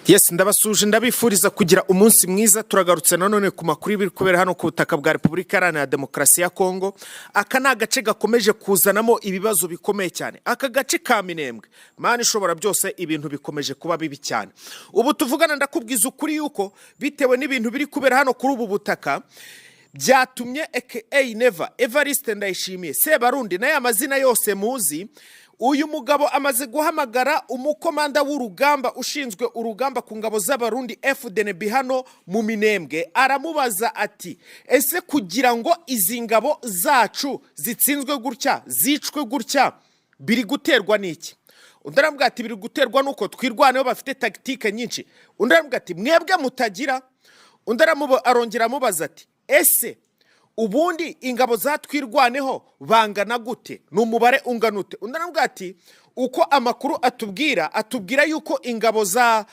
Yes, ndabasuje, ndabifuriza kugira umunsi mwiza. Turagarutse nanone ku makuru y'ibiri kubera hano ku butaka bwa Repubulika Iharanira Demokarasi ya Kongo. Aka ni agace gakomeje kuzanamo ibibazo bikomeye cyane, aka gace ka Minembwe. Mana ishobora byose, ibintu bikomeje kuba bibi cyane. Ubu tuvugana, ndakubwiza ukuri yuko bitewe n'ibintu biri kubera hano kuri ubu butaka, byatumye aka Neva, Evariste Ndayishimiye, Sebarundi n'aya mazina yose muzi, uyu mugabo amaze guhamagara umukomanda w'urugamba ushinzwe urugamba ku ngabo z'Abarundi FDNB hano mu Minembwe, aramubaza ati: "Ese kugira ngo izi ngabo zacu zitsinzwe gutya, zicwe gutya, biri guterwa n'iki?" Undi aramubwira ati: "Biri guterwa n'uko Twirwaneho bafite tactique nyinshi." Undi aramubwira ati: "Mwebwe mutagira." Undi arongera amubaza ati: "Ese ubundi ingabo za Twirwaneho bangana gute? Ni umubare ungana ute?" Undi aramubwira ati: "Uko amakuru atubwira yuko ingabo za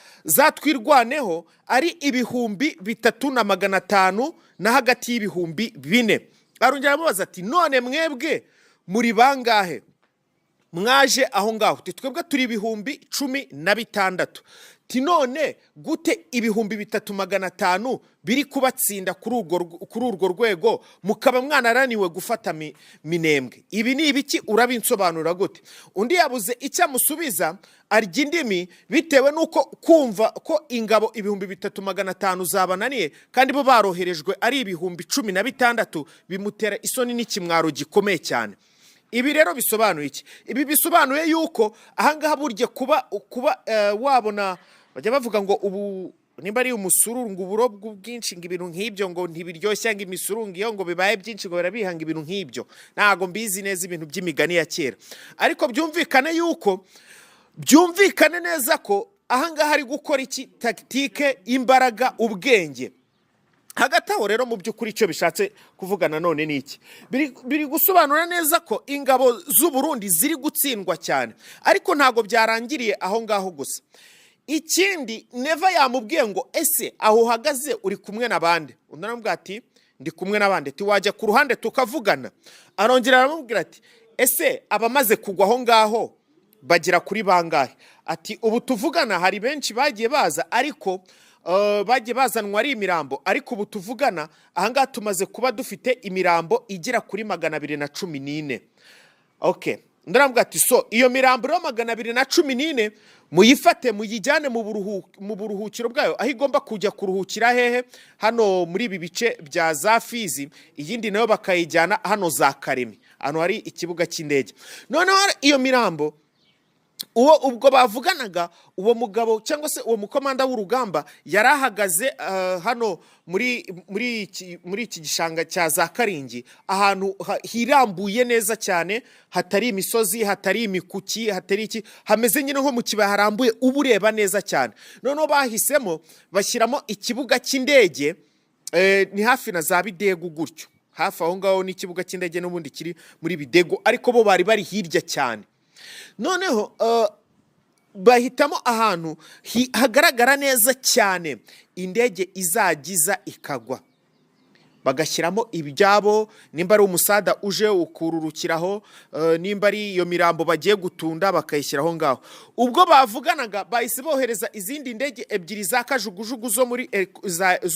Twirwaneho ari 3500 na hagati y'4000." Arongera aramubaza ati: "None mwebwe muri bangahe mwaje aho ngaho?" Ati: "Twebwe turi 16,000." Ati: "None gute 3500 biri kubatsinda kuri urwo rwego, mukaba mwanaraniwe gufata Minembwe? Ibi ni ibiki? Urabinsobanura gute?" Undi yabuze icyo amusubiza, arya indimi, bitewe n'uko kumva ko ingabo 3500 zabananiye kandi bo baroherejwe ari 16,000, bimutera isoni n'ikimwaro gikomeye cyane. Ibi rero bisobanuye iki? Ibi bisobanuye yuko ahangaha burya kuba wabona bajya bavuga ngo ubu nimba ari umusururu, ngo uburo bwinshi, ngo ibintu nk'ibyo, ngo ntibiryoshya, ngo imisururu iyo ngo bibaye byinshi ngo barabihanga, ibintu nk'ibyo. Ntabwo mbizi neza ibintu by'imigani ya kera, ariko byumvikane yuko, byumvikane neza ko ahangaha ari gukora iki? Tactique, imbaraga, ubwenge. Hagati aho rero, mu by'ukuri icyo bishatse kuvuga nanone ni iki? Biri gusobanura neza ko ingabo z'u Burundi ziri gutsindwa cyane, ariko ntabwo byarangiriye aho ngaho gusa. Ikindi, Neva yamubwiye ngo: "Ese aho uhagaze uri kumwe n'abandi?" Undi aramubwira ati: "Ndi kumwe n'abandi." Ati: "Wajya ku ruhande tukavugana?" Arongera aramubwira ati: "Ese abamaze kugwa aho ngaho bagera kuri bangahe?" Ati: "Ubu tuvugana hari benshi bagiye baza, ariko bagiye bazanwa ari imirambo, ariko ubu tuvugana ahangaha tumaze kuba dufite imirambo igera kuri 214." Okay, undi aramubwira ati: "So iyo mirambo rero 214 muyifate muyijyane mu buruhukiro bwayo, aho igomba kujya kuruhukira." Hehe? Hano muri ibi bice bya za Fizi. Iyindi nayo bakayijyana hano za Karemi, ahantu hari ikibuga cy'indege. Noneho iyo mirambo, uwo ubwo bavuganaga, uwo mugabo cyangwa se uwo mukomanda w'urugamba yari ahagaze hano muri iki gishanga cya za Karingi, ahantu hirambuye neza cyane, hatari imisozi, hatari imikuki, hatari iki, hameze nyine nko mu kibaya harambuye, uba ureba neza cyane. Noneho bahisemo bashyiramo ikibuga cy'indege, ni hafi na za Bidegu gutyo, hafi aho ngaho n'ikibuga cy'indege n'ubundi kiri muri Bidegu, ariko bo bari bari hirya cyane. Noneho bahitamo ahantu hagaragara neza cyane, indege izajya iza ikagwa, bagashyiramo ibyabo. Nimba ari umusada uje ukururukiraho, nimba ari iyo mirambo bagiye gutunda, bakayishyiraho ngaho. Ubwo bavuganaga, bahise bohereza izindi ndege ebyiri za kajugujugu zo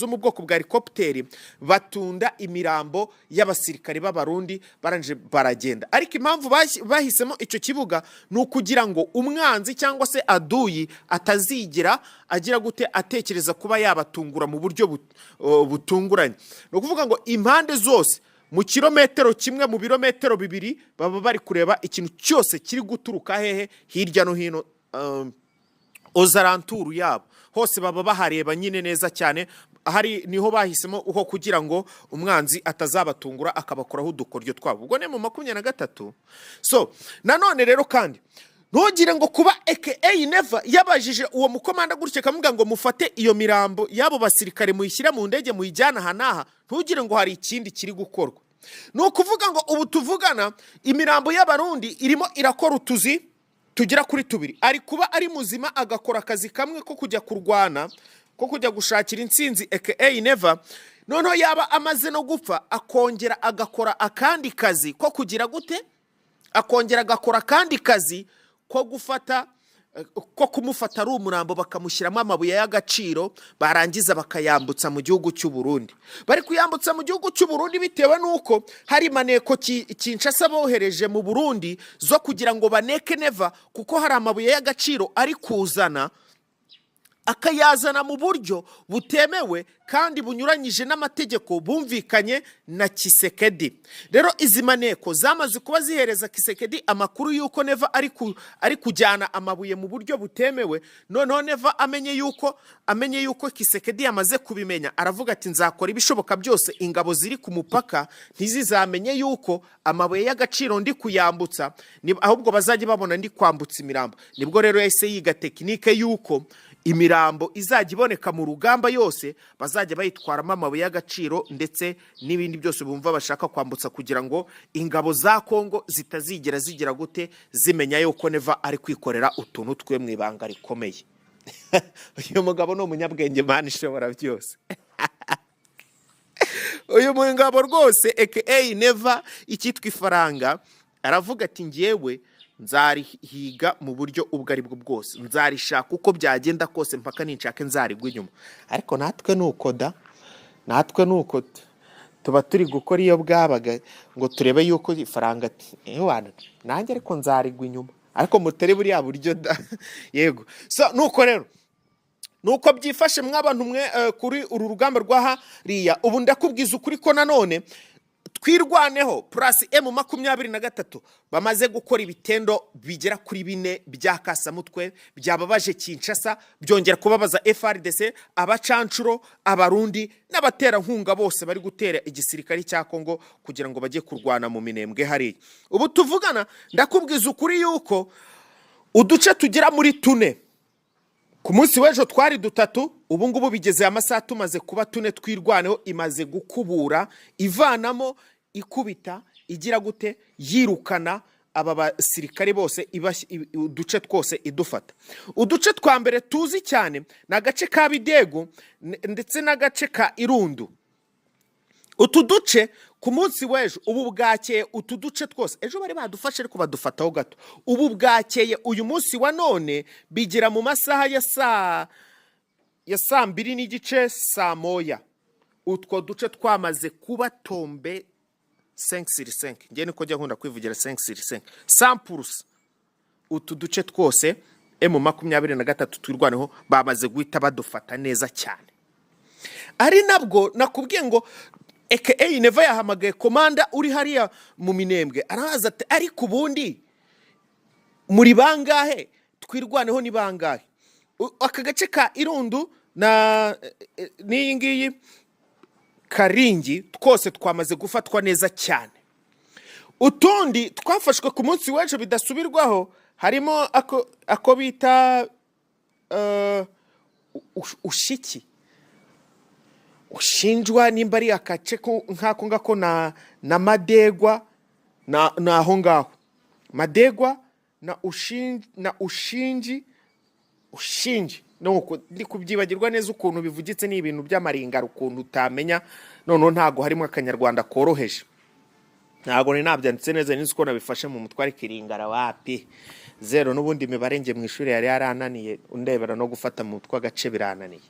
mu bwoko bwa helicopter, batunda imirambo y'abasirikare b'Abarundi, barangije baragenda. Ariko impamvu bahisemo icyo kibuga ni ukugira ngo umwanzi cyangwa se aduyi atazigera agira gute, atekereza kuba yabatungura mu buryo butunguranye. Ni ukuvuga ngo impande zose, mu kilometero kimwe, mu birometero 2, baba bari kureba ikintu cyose kiri guturuka hehe, hirya no hino, aux alentours yabo hose baba bahareba nyine neza cyane. Hari niho bahisemo uho kugira ngo umwanzi atazabatungura akabakoraho udukoryo twabo. Ubwo ni mu 23. So nanone rero kandi, ntugire ngo kuba aka Neva yabajije uwo mukomanda gutya, akamubwira ngo mufate iyo mirambo y'abo basirikare muyishyire mu ndege muyijyane aha n'aha, ntugire ngo hari ikindi kiri gukorwa. Ni ukuvuga ngo ubu tuvugana imirambo y'Abarundi irimo irakora utuzi tugera kuri tubiri. Ari kuba ari muzima agakora akazi kamwe ko kujya kurwana, ko kujya gushakira intsinzi aka Neva. Noneho yaba amaze no gupfa, akongera agakora akandi kazi ko kugira gute? Akongera agakora akandi kazi ko gufata ko kumufata ari umurambo, bakamushyiramo amabuye y'agaciro, barangiza bakayambutsa mu gihugu cy'u Burundi. Bari kuyambutsa mu gihugu cy'u Burundi bitewe n'uko hari maneko Kinshasa bohereje mu Burundi zo kugira ngo baneke Neva, kuko hari amabuye y'agaciro ari kuzana, akayazana mu buryo butemewe kandi bunyuranyije n'amategeko bumvikanye na Tshisekedi. Rero izi maneko zamaze kuba zihereza Tshisekedi amakuru y'uko Neva ari kujyana amabuye mu buryo butemewe. Noneho Neva amenye yuko Tshisekedi yamaze kubimenya, aravuga ati: "Nzakora ibishoboka byose ingabo ziri ku mupaka ntizizamenye yuko amabuye y'agaciro ndi kuyambutsa, ahubwo bazajya babona ndi kwambutsa imirambo." Nibwo rero yahise yiga technique y'uko imirambo izajya iboneka mu rugamba yose bazajya bayitwaramo amabuye y'agaciro ndetse n'ibindi byose bumva bashaka kwambutsa, kugira ngo ingabo za Kongo zitazigera zigira gute, zimenya yuko Neva ari kwikorera utuntu twe mu ibanga rikomeye. Uyu mugabo ni umunyabwenge, Mana ishobora byose. Uyu mugabo rwose, aka Neva, icyitwa ifaranga aravuga ati: "Ngewe nzarihiga mu buryo ubwo ari bwo bwose, nzarishaka uko byagenda kose, mpaka ninshake nzarigwa inyuma." Ariko natwe ni uko da, natwe ni uko tuba turi gukora iyo bwabaga ngo turebe yuko ifaranga ewana, nanjye ariko nzarigwa inyuma, ariko mutari buriya buryo da. Yego, so nuko rero nuko byifashe mw'abantu mwe kuri uru rugamba rwa hariya. Ubu ndakubwiza ukuri ko nanone Twirwaneho plus M23 bamaze gukora ibitendo bigera kuri bine bya kasamutwe byababaje Kinshasa, byongera kubabaza FARDC, abacancuro, Abarundi n'abaterankunga bose bari gutera igisirikare cya Kongo kugira ngo bajye kurwana mu Minembwe hariya. Ubu tuvugana ndakubwiza ukuri yuko uduce tugera muri tune, ku munsi w'ejo twari dutatu, ubu ngubu bigeze amasaha tumaze kuba tune. Twirwaneho imaze gukubura, ivanamo, ikubita, igira gute, yirukana aba basirikare bose, uduce twose idufata. Uduce twa mbere tuzi cyane ni agace ka Bidegu ndetse n'agace ka Irundu. Utu duce ku munsi w'ejo, ubu bwakeye, utu duce twose ejo bari badufashe ariko badufataho gato, ubu bwakeye uyu munsi wa none bigera mu masaha ya saa 2:30, saa 1, utwo duce twamaze kuba tombé 5 sur 5. Ngewe niko njya nkunda kwivugira, 5 sur 5, 100%. Utu duce twose M23 Twirwaneho bamaze guhita badufata neza cyane. Ari nabwo nakubwiye ngo aka Neva yahamagaye komanda uri hariya mu Minembwe, arabaza ati: "Ariko ubundi muri bangahe? Twirwaneho ni bangahe?" Aka gace ka Irundu na n'iyi ngiyi Karingi twose twamaze gufatwa neza cyane. Utundi twafashwe ku munsi w'ejo bidasubirwaho harimo ako bita Ushiki, ushinjwa nimba ari agace nk'ako ngako na Madegwa na aho ngaho Madegwa na Ushinji, Ushinji nuko ndi kubyibagirwa neza ukuntu bivugitse. Ni ibintu by'amaringara ukuntu utamenya. Noneho ntago harimo akanyarwanda koroheje, ntabwo nari nabyanditse neza, nzi ko nabifashe mu mutwe ariko iringara wapi, zero. N'ubundi imibare njye mu ishuri yari yarananiye, undebera no gufata mu mutwe agace birananiye,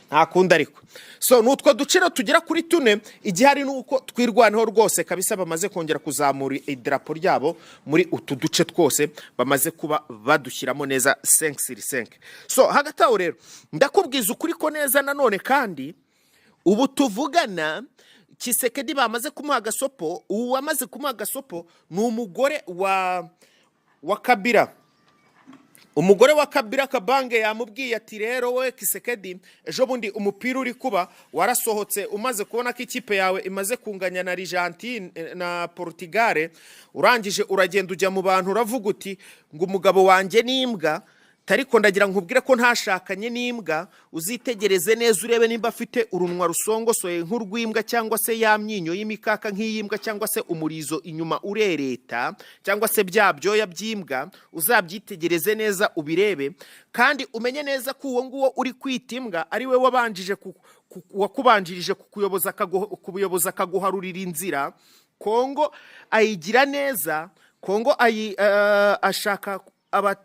nta kundi. Ariko so ni utwo duciro tugera kuri tune. Igihari ni uko Twirwaneho rwose kabisa bamaze kongera kuzamura idarapo ryabo muri utu duce twose, bamaze kuba badushyiramo neza 5 sur 5. So hagati aho rero ndakubwiza ukuri ko neza nanone kandi ubu tuvugana Tshisekedi bamaze kumuha agasopo. Ubu wamaze kumuha agasopo ni umugore wa Kabila. Umugore wa Kabila Kabange yamubwiye ati: "Rero we Tshisekedi, ejo bundi umupira uri kuba warasohotse, umaze kubona ko ikipe yawe imaze kunganya na Argentine na Portugal, urangije uragenda ujya mu bantu uravuga uti ngo umugabo wanjye ni imbwa. Ariko ndagira nkubwire ko ntashakanye n'imbwa. Uzitegereze neza urebe nimba afite urunwa rusongosoye nk'urw'imbwa, cyangwa se ya myinyo y'imikaka nk'iy'imbwa, cyangwa se umurizo inyuma urereta, cyangwa se bya byoya by'imbwa. Uzabyitegereze neza ubirebe, kandi umenye neza ko uwo nguwo uri kwita imbwa ari we wabanjije wakubanjirije kukuyoboza, kubuyoboza, akaguharurira inzira. Kongo ayigira neza, Kongo ashaka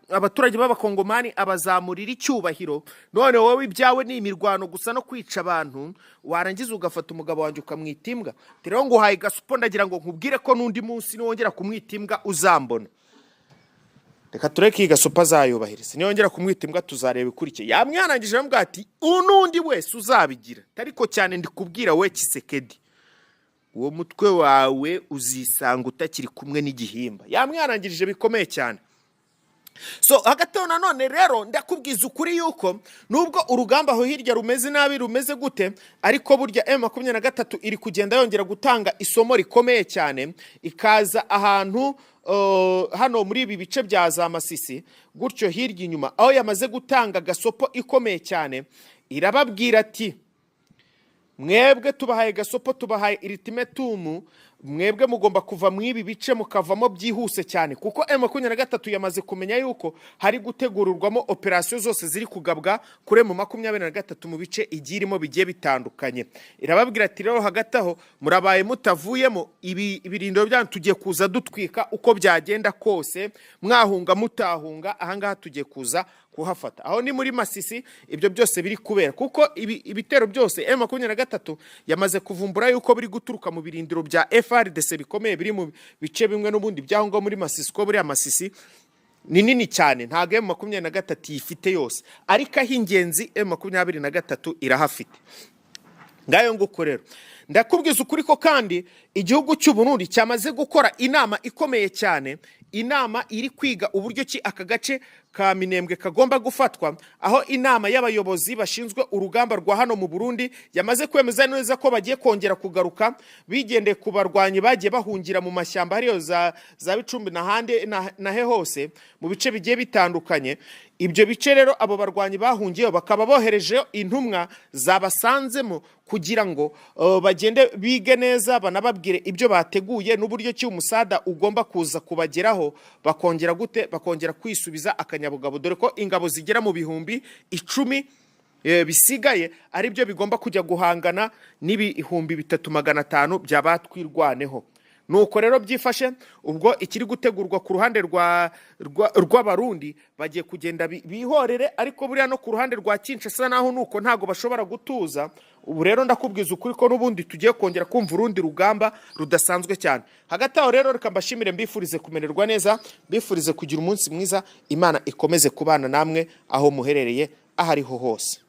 abaturage b'Abakongomani abazamurira icyubahiro, none wowe ibyawe ni imirwano gusa no kwica abantu, warangiza ugafata umugabo wanjye ukamwita imbwa. Ati rero nguhaye gasupo, ndagira ngo nkubwire ko n'undi munsi niwongera kumwita imbwa uzambona. Reka tureke iyi gasopo azayubahiriza, niyongera kumwita imbwa tuzareba ikurikiye. Yamwihanangije, aramubwira ati n'undi wese uzabigira, ariko cyane ndikubwira we Tshisekedi, uwo mutwe wawe uzisanga utakiri kumwe n'igihimba. Yamwihanangirije bikomeye cyane. So hagati aho nanone rero ndakubwiza ukuri yuko nubwo urugamba aho hirya rumeze nabi, rumeze gute, ariko burya M23 iri kugenda yongera gutanga isomo rikomeye cyane, ikaza ahantu hano muri ibi bice bya za Masisi gutyo hirya inyuma, aho yamaze gutanga gasopo ikomeye cyane. Irababwira ati mwebwe tubahaye gasopo, tubahaye ultimatum, mwebwe mugomba kuva mu ibi bice, mukavamo byihuse cyane, kuko M23 yamaze kumenya yuko hari gutegururwamo operasiyo zose ziri kugabwa kuri M23 mu bice igiye irimo bigiye bitandukanye. Irababwira ati rero hagati aho murabaye mutavuyemo, ibi ibirindiro byanyu tugiye kuza dutwika uko byagenda kose, mwahunga mutahunga, ahangaha tugiye kuza kuhafata. Aho ni muri Masisi ibyo byose biri kubera, kuko ibitero byose M23 yamaze kuvumbura yuko biri guturuka mu birindiro bya FARDC bikomeye biri mu bice bimwe n'ubundi by'aho ngaho muri Masisi, ko buriya Masisi ni nini cyane, ntabwo M23 yifite yose, ariko aho ingenzi M23 irahafite. Ngayo nguko rero, ndakubwiza ukuri ko kandi igihugu cy'u Burundi cyamaze gukora inama ikomeye cyane, inama iri kwiga uburyo ki aka gace ka Minembwe kagomba gufatwa, aho inama y'abayobozi bashinzwe urugamba rwa hano mu Burundi yamaze kwemeza neza ko bagiye kongera kugaruka bigendeye ku barwanyi bagiye bahungira mu mashyamba hariyo za Bicumbi n'ahandi na he hose mu bice bigiye bitandukanye. Ibyo bice rero abo barwanyi bahungiyeho bakaba boherejeyo intumwa zabasanzemo kugira ngo bagende bige neza, banababwire ibyo bateguye n'uburyo ki umusada ugomba kuza kubageraho, bakongera gute, bakongera kwisubiza akanyabugabo, dore ko ingabo zigera mu 10,000 bisigaye ari byo bigomba kujya guhangana n'3500 by'abatwirwaneho. Nuko rero byifashe. Ubwo ikiri gutegurwa ku ruhande rw'Abarundi, bagiye kugenda bihorere, ariko buriya no ku ruhande rwa Kinshasa naho nuko ntago bashobora gutuza. Ubu rero ndakubwiza ukuri ko n'ubundi tugiye kongera kumva urundi rugamba rudasanzwe cyane. Hagati aho rero reka mbashimire, mbifurize kumererwa neza, mbifurize kugira umunsi mwiza. Imana ikomeze kubana namwe aho muherereye aho ariho hose.